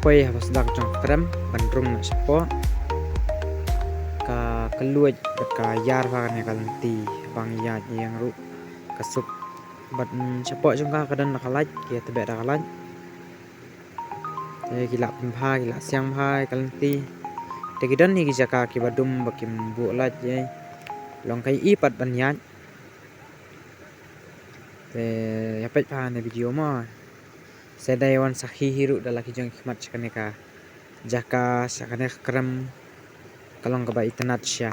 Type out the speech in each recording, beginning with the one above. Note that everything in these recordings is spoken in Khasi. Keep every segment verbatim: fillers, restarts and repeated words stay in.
Poi haba sdang jong ka krem ban rung na shapoh. Ka kylluid bad ka ïar bha kane ka lynti, bang ïaid ïeng ruh ka suk. Bad, mm, shapoh jong ka ka don da ka light, ki tbeh da ka light. Te ki la pynbha, ki la siang bha ka lynti. Te ki don hi ki jaka kiba dum ba kim buh light ei. Long ka i pat ban ïaid. Te ïa peit bha ne video mo. Sa dei wan sakhi hi ruh da la ki jong ki khmat sha kane ka jaka, sha kane ka krem. Ka long kaba itynnat sha.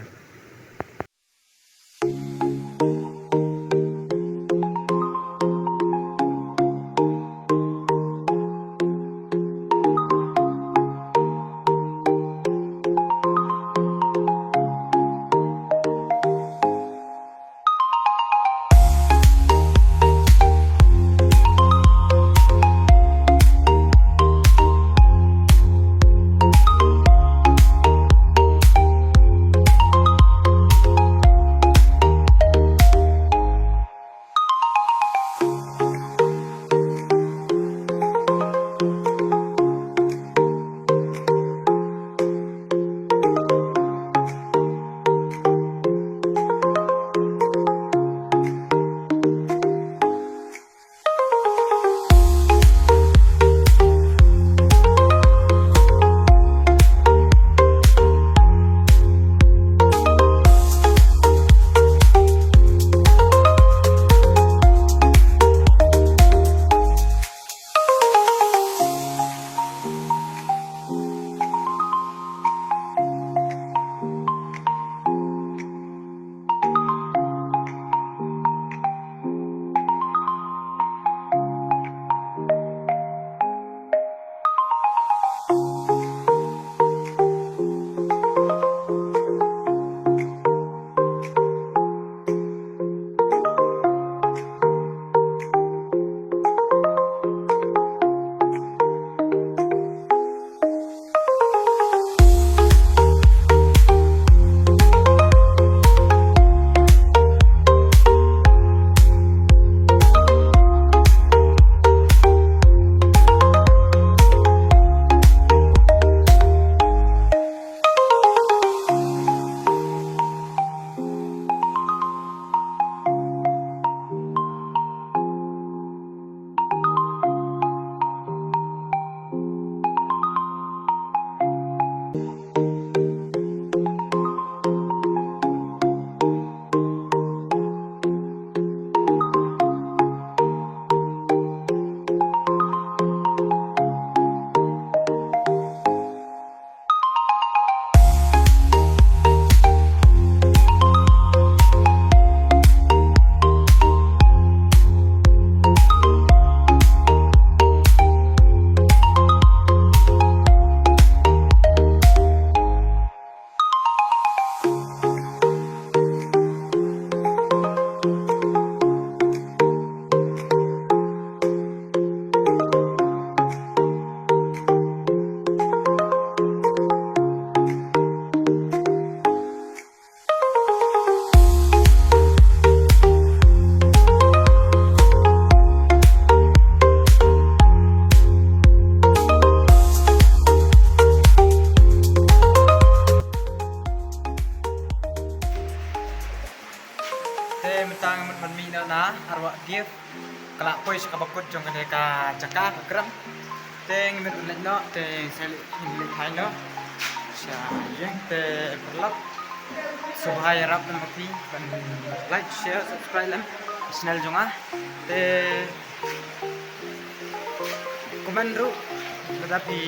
Te mynta nga mut ban mih noh na arwah diep. Ka la poi sha kaba kut jong kane ka jaka ka krem. Te ngi mut ban leit noh, te sa leit, ngi leit phai noh sha ïing. Te paralok, sngewbha ïarap lem ma phi ban like, share, subscribe lem channel jong nga. Te comment ruh lada phi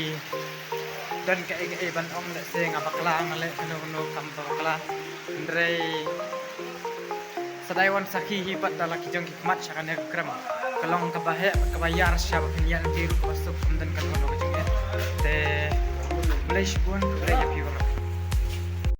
don kaei kaei ban ong, lehse nga bakla, nga leh kano kano kam ba bakla. Hynrei sa dei wan sakhi hi pat da la ki jong ki khmat sha kane ka krem. Ka long kaba heh, kaba ïar sha ba phin ïaid lynti ruh kaba suk, ym don kano kano ka jingeh. Te khublei shibun, khublei ïa phi baroh.